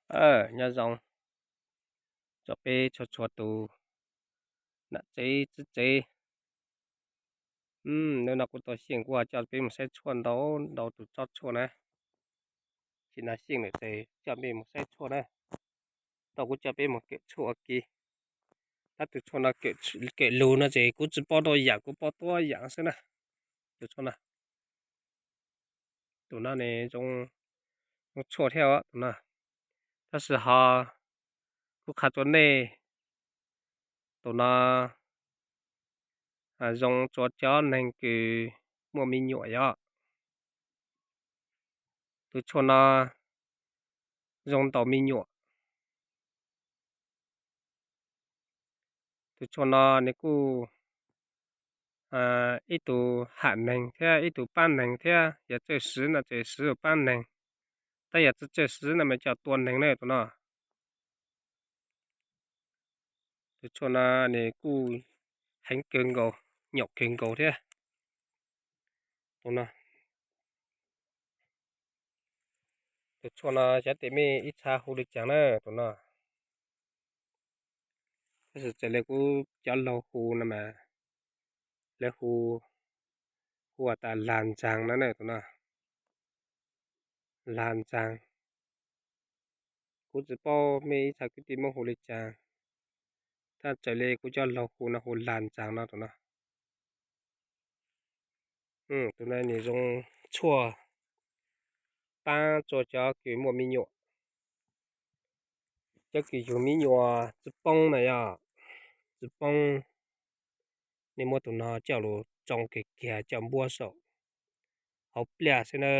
Nyob zoo rau peb txhua txhua tus nam tsev txiv tsev. Hnub no kuv tau xyeej kuv coj peb mus saib tshuaj ntau ntau tus tsob tshuaj na. Tsis na xyeej lawm ces coj peb mus saib tshuaj na. Tau kuv coj peb mus kawm tshuaj ua ke. Tab tus tshuaj no, kawm lug no ces kuv tsis paub tau yam, kuv paub tuab yam xwb na. Tus tshuaj no, tus no ne zoo, zoo tshuaj thiab tus no. Tab sis ho kuv qha rua nej, tus no zoo rua cov neeg kws muaj me nyuam yom. Tus tshuaj no zoo ntaus me nyuam. Tus tshuaj no nws kuj ib tug ham neeg thiab ib tug paab neeg thiab, yog txawj swv no ces swv ua paab neeg, tab yog tsis txawj swv no mas coj tua neeg na tus no. Tus tshuaj no nws kuj heev kawg nkaus, nyaum kawg nkaus thiab. Tus no, tus tshuaj no xyov tes mej ib txha hu li caag na tus no. Tab sis raws le kuv cov laug hu no mas lawv hu, hu has tas lag ntsaag no na tus no. Lag ntsaag, kuv tsis paub mej ib txha kwv tij Hmoob hu li caag, tab raws le kuv cov laug hu no hu lag ntsaag no tus no. Tus no nws zoo tshuaj paab rua cov kws muaj me nyuam. Cov kws yug me nyuam tsi poob na yog, tsi poob, nej muab tus no coj lug tsoo kiag kiag coj npuab saum hauv pliaj xwb na,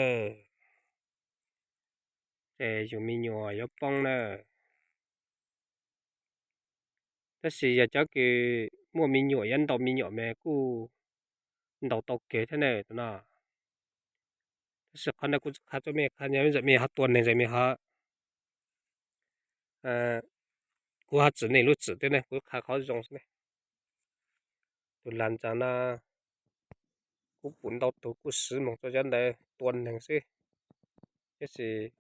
ces yug me nyuam yuav poob na. Tab sis yog cov kws muaj me nyuam yuav ntaus me nyuam mas kuj ntaus tau kawg thiab na tus no. Tab sis qhov no kuv tsi qha rua mej qha, yog mej ho tua neeg ces mej ho, kuv ho tsim nej lub txim thiab ne, kuv qha qhov zoo xwb ne. Tus lag ntsaag no kuv pum ntau tug kuj swv moog rua cov ntawd tua neeg xwb, tab sis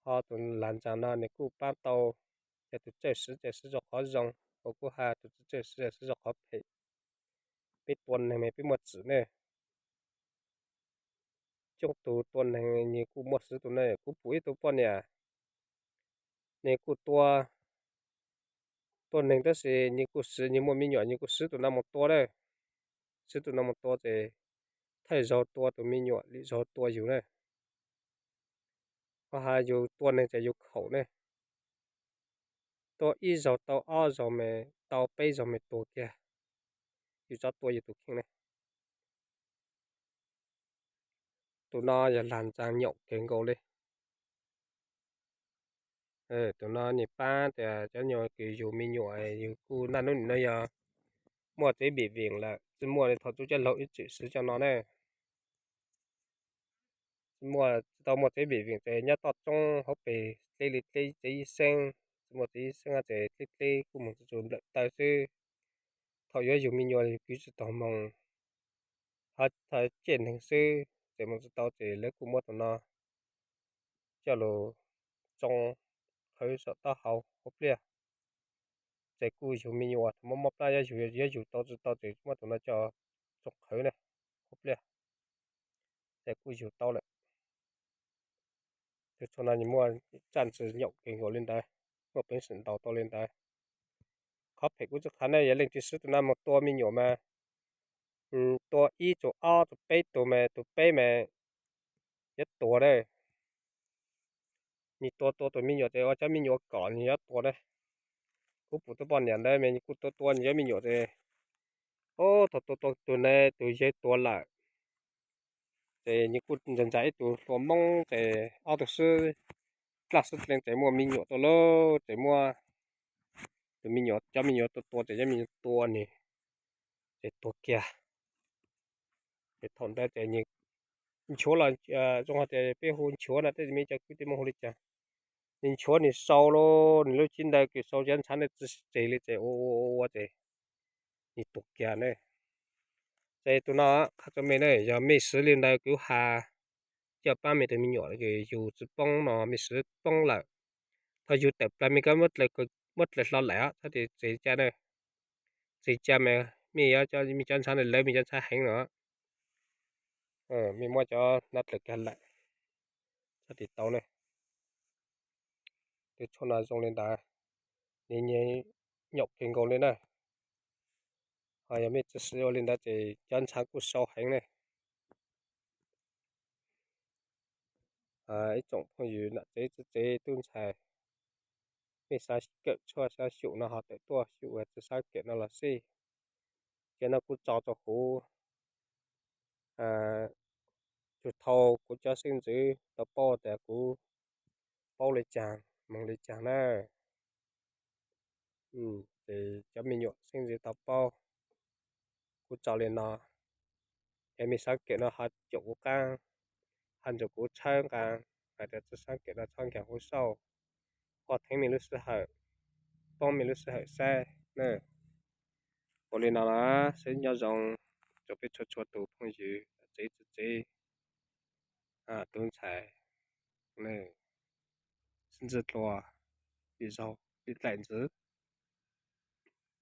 ho tus lag ntsaag no nws kuj paab tau, yog tus txawj swv ces swv rua qhov zoo, kuv kuj has tus tsi txawj swv swv rua qhov phem. Peb tua neeg mas peb muaj txim ne. Coob tug tua neeg nws kuj muaj swv tus ne. Kuv pum ib tug poj niam, nws kuj tua, tua neeg tab sis nws kuj swv, nws muaj me nyuam nws kuj swv tus no moog tua na. Swv tus no moog tua ces thawj zaug tua tus me nyuam, lwm zaug tua yug na. Ho has yug tua neeg ces yug khaum ne. Tua ib zaug tau ob zaug mas tau peb zaug mas tuag kiag, yug txhob tua yug tus kheej ne. Tus no yog lag ntsaag nyaum kawg nkaus li. Tus no nws paab tias cov nyuag kws yug me nyuam, yug kuj naj nub nim no yog muaj tsev bim veem lawm, tsi muaj li thaum tub cov laug ib txwm swv cov no na. Tsi muaj, tsi tau muaj tsev bim veem ces nyob toj roob hauv pes dleb li dleb tsev yib xeeb, tsi muaj tsev yib xeeb ces dleb dleb kuj moog tsuj tsuas nplawm taw xwb. Thaum yuav yug me nyuam yug kwv tsi taug moog, ho thaum ciaj neeg xwb ces moog tsi tau ces lawv kuj muab tus no coj lug tsoo qhwv saum taub hau hauv pliaj. Ces kuj yug me nyuam thaum mob mob plab yuav yug, yuav yug tau tsi tau ces muab tus no coj tsoo qhwv na, hauv pliaj, ces kuj yug tau lawm. Tus tshuaj no nws muaj tsaj ntsis nyaum kawg nkaus li ntawd, muaj peev xwm ntaus tau li ntawd. Qhov phem kuv tsi qha ne, yog leej twg swv tus no moog tua me nyuam mas tua ib tug ob tug peb tug mas tus peb mas yuav tuag na. Nws tua tua tus me nyuam ces ua cov me nyuam kom nws yuav tuag na. Kuv pum tug poj niam ntawd mas nws kuj tua tua nws cov me nyuam ces, o, thaum tua tua tug ntawd tus yawg tuag lawm, ces nws kuj ntsa ntsa ib tug hluas moob ces ob tug xwb, dlaj xwb dlees ces muaj me nyuam tuaj lauj, ces muab tus me nyuam, cov me nyuam tua tua ces cov me nyuam tua nws, ces tuag kiag. Ces thaum ntawd ces nws nchuav los, zoo hais tias peb hu nchuav no tej me cov kwv tij Hmoob hu li cas, nws nchuav nws sau lauj, nws lub cev ntawd kws sau cov ntshav ntawd tsi tseg li ces ua ua ua ces nws tuag kiag ne. Ces tus no qha rua mej ne, yog mej swv li ntawd kuv has coj paab mej tus me nyuam, yug tsi poob no mej swv poob lawm, Thaum yug tawm plaws mej koj muab dlaws hlo lawm os, txhob txwv ca na. Txwv ca mas mej yuav, mej cov ntshav lawv mej cov ntshav heev no. Mej muab cov no dlaws kiag lawm, txhob txwv tau ne. Tus tshuaj no zoo li ntawd, nws nyuam qhuav nkaus li na. Ho yog mej tsis siv ua li ntawd ces cov ntshav kuj sau heev ne. Ib tsoom phooj ywg nam tsev txiv tsev tub ntxhais, mej xav kawm tshuaj xav xyum no ho tawm tuaj xyum, tsis xav kawm no los xij. Ces no kuv tso rau huv, tsuas thaum kuv cov xeeb ntxwv tau paub tias kuv paub li cas moog li cas na. Ces cov me nyuam xeeb ntxwv tau paub, kuv tso li no, es mej xav kawm no ho caum kuv qaab, ho nrug kuv tshawb nqaa, hais tias tsis xav kawm no txhob nkaag huv xauj, ho theev mej lub sij hawm, poob mej lub sij hawm saib na. Ua li no los sib nyob zoo rau peb txhua txhua tus phooj ywg nam tsev txiv tsev, tub ntxhais, xeeb ntxwv dlua, yim zaug yim dlaim ntxiv.